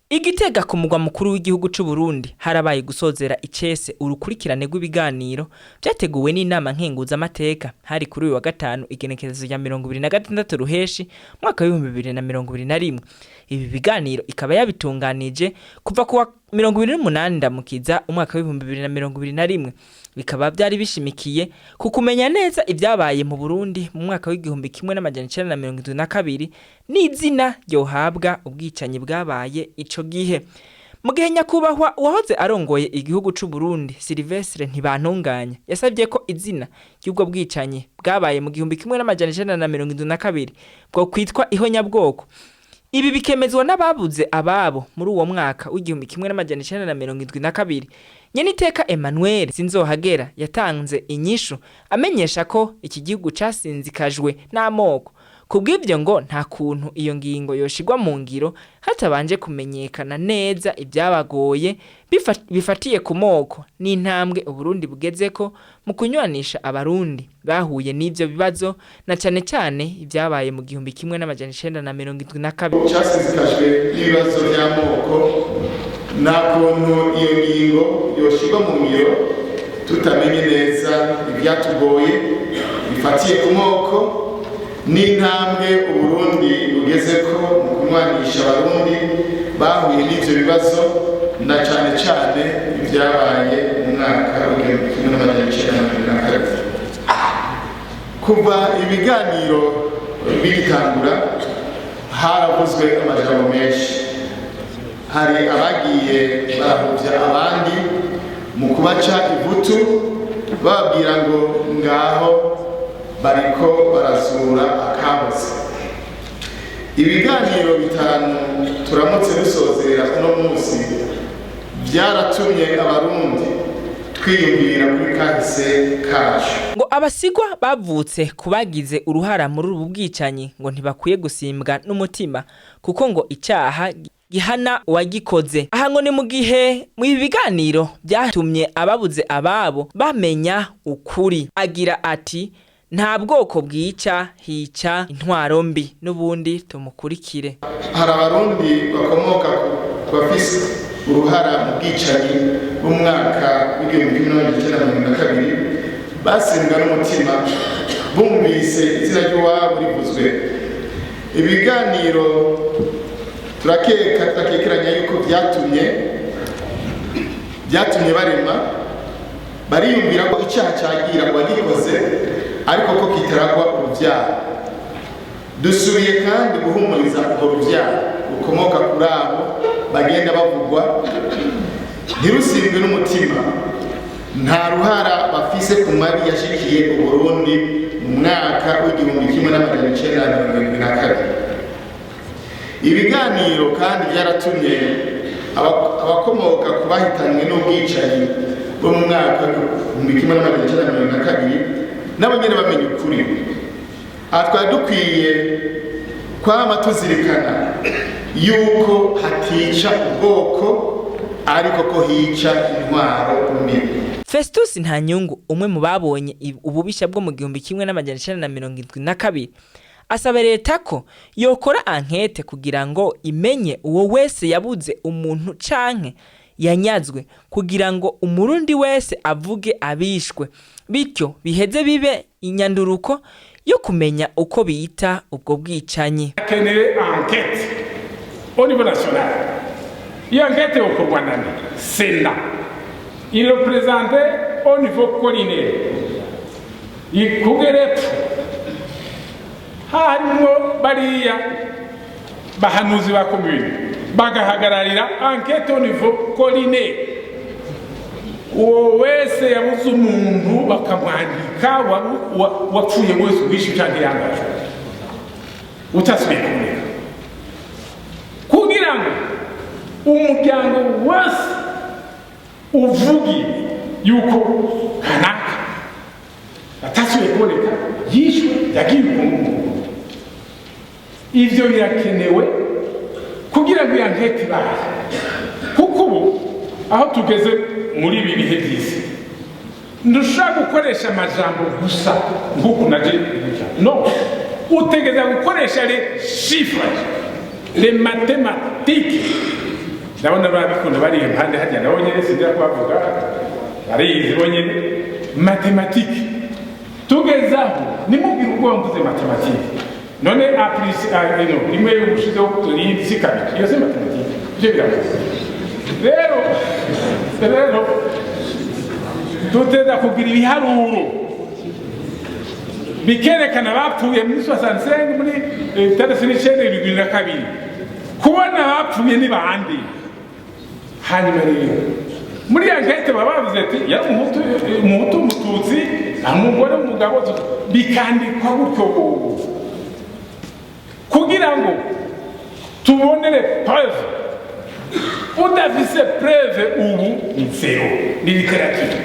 Igitega ku mugwa mukuru w'igihugu c'u Burundi harabaye gusozera icese urukurikirane rw'ibiganiro vyateguwe n'inama nkenguzamateka. Hari kuri uyu wa gatanu, igenekerezo rya 26 Ruheshi mwaka w'2021. Ibi biganiro ikaba yabitunganije kuva kuwa 28 Ndamukiza umwaka w'2021, bikaba vyari bishimikiye ku kumenya neza ivyabaye mu Burundi mu mwaka w'1972 n'izina ryohabwa ubwicanyi bwabaye ico gihe. Mu gihe nyakubahwa uwahoze arongoye igihugu c'u Burundi, Sylvestre Ntibantunganya, yasabye ko izina ry'ubwo bwicanyi bwabaye mu 1972 bwo kwitwa ihonyabwoko, ibi bikemezwa n'ababuze ababo muri uwo mwaka w'1972, Nyeniteka Emmanuel Sinzohagera yatanze inyishu amenyesha ko iki gihugu casinzikajwe n'amoko. Kubw'ivyo ngo nta kuntu iyo ngingo yoshirwa mu ngiro hatabanje kumenyekana neza ibyabagoye bifatiye ku moko n'intambwe Uburundi bugezeko mu kunywanisha Abarundi bahuye n'ivyo bibazo, na cane cane ibyabaye mu 1972. Cyasinzikajwe n'ibibazo by'amoko, nta kuntu iyo ngingo yoshirwa mu ngiro tutamenye neza ibyatugoye bifatiye ku moko n'intambwe Uburundi bugeze ko mu kunywanisha Abarundi bahuye n'ivyo bibazo, na cane cane ibyabaye mu mwaka w'1972. Kuva ibiganiro bigitangura haravuzwe amajambo menshi. Hari abagiye barahuvya abandi mu kubaca ivutu, bababwira ngo ngaho bariko barazura akaboze. Ibiganiro bitanu turamutse dusozera uno munsi byaratumye Abarundi twiyumvira kuri kahise kacu. Ngo abasigwa bavutse kubagize uruhara muri ubu bwicanyi ngo ntibakwiye gusimbwa n'umutima, kuko ngo icyaha gihana uwagikoze. Aha ngo ni mu gihe mu ibi biganiro byatumye ababuze ababo bamenya ukuri. Agira ati: "Nta bwoko bwica, hica intwaro mbi." N'ubundi tumukurikire. Hari Abarundi bakomoka ku bafise uruhara mu bwicanyi bw'umwaka w'1972 basimbwa n'umutima bumvise izina ry'uwabo rivuzwe. Ibiganiro turakeka, turakekeranya yuko byatumye barema bariyumvira ko icyaha cyagira uwagikoze, ariko ko kitaragwa urubyaro. Dusubiye kandi guhumuriza urwo rubyaro rukomoka kuri abo bagenda bavugwa, ntirusimbwe n'umutima. Nta ruhara bafise ku mabi yashikiye Uburundi mu mwaka w'1972. Ibiganiro kandi byaratumye abakomoka ku bahitanywe n'ubwicanyi bwo mu mwaka w'1972 nabo nyene bamenya ukuri. Aha twari dukwiye kwama tuzirikana yuko hatica ubwoko, ariko ko hica intwaro mbi. Festus Ntanyungu, umwe mu babonye ububisha bwo mu 1972, asaba leta ko yokora enquête kugira ngo imenye uwo wese yabuze umuntu canke yanyazwe, kugira ngo Umurundi wese avuge abishwe, bityo biheze bibe inyanduruko yo kumenya uko bita ubwo bwicanyi. Hakenewe enquête au niveau national. Iyo enquête yokorwa na nde? Sénat ireprésente au niveau collinaire, ikugere epfo harimwo bariya bahanuzi ba commune, bagahagararira enquête au niveau collinaire. Uwo wese yabuze umuntu bakamwandika, wapfuye wese, uwishe canke yangajwe, utasubiye kuboneka, kugira ngo umuryango wose uvuge yuko kanaka atasubiye kuboneka, yishwe, yagiye ukungu. Ivyo birakenewe kugira ngo iyo enquête ibaye, kuko ubu aho tugeze muri ibi bihe by'isi, ntushobora gukoresha amajambo gusa nk'uku naje. No utegereza gukoresha les chiffres, les mathématiques. Ndabona babikunda bari impande hajya, nabo nyene sinzira kubavuga, bariyizi bo nyene mathématiques. Tugezaho nimubwire ubwo mvuze mathématiques. None a plus a, no rimwe ushizeho iyindi si kabiri? Iyo si mathématiques? Ibyo biragoye. Rero duteza kugira ibiharuro bikerekana bapfuye muri 65, muri 69, 72, kubona abapfuye ni bande. Hanyuma rero muri ya enquête baba bavuze ati yari Umuhutu, Umuhutu, Umututsi, umugore, umugabo, bikandikwa gutyo kugira ngo tubonere preuve. Udafise preuve ubu ni zéro, ni littérature.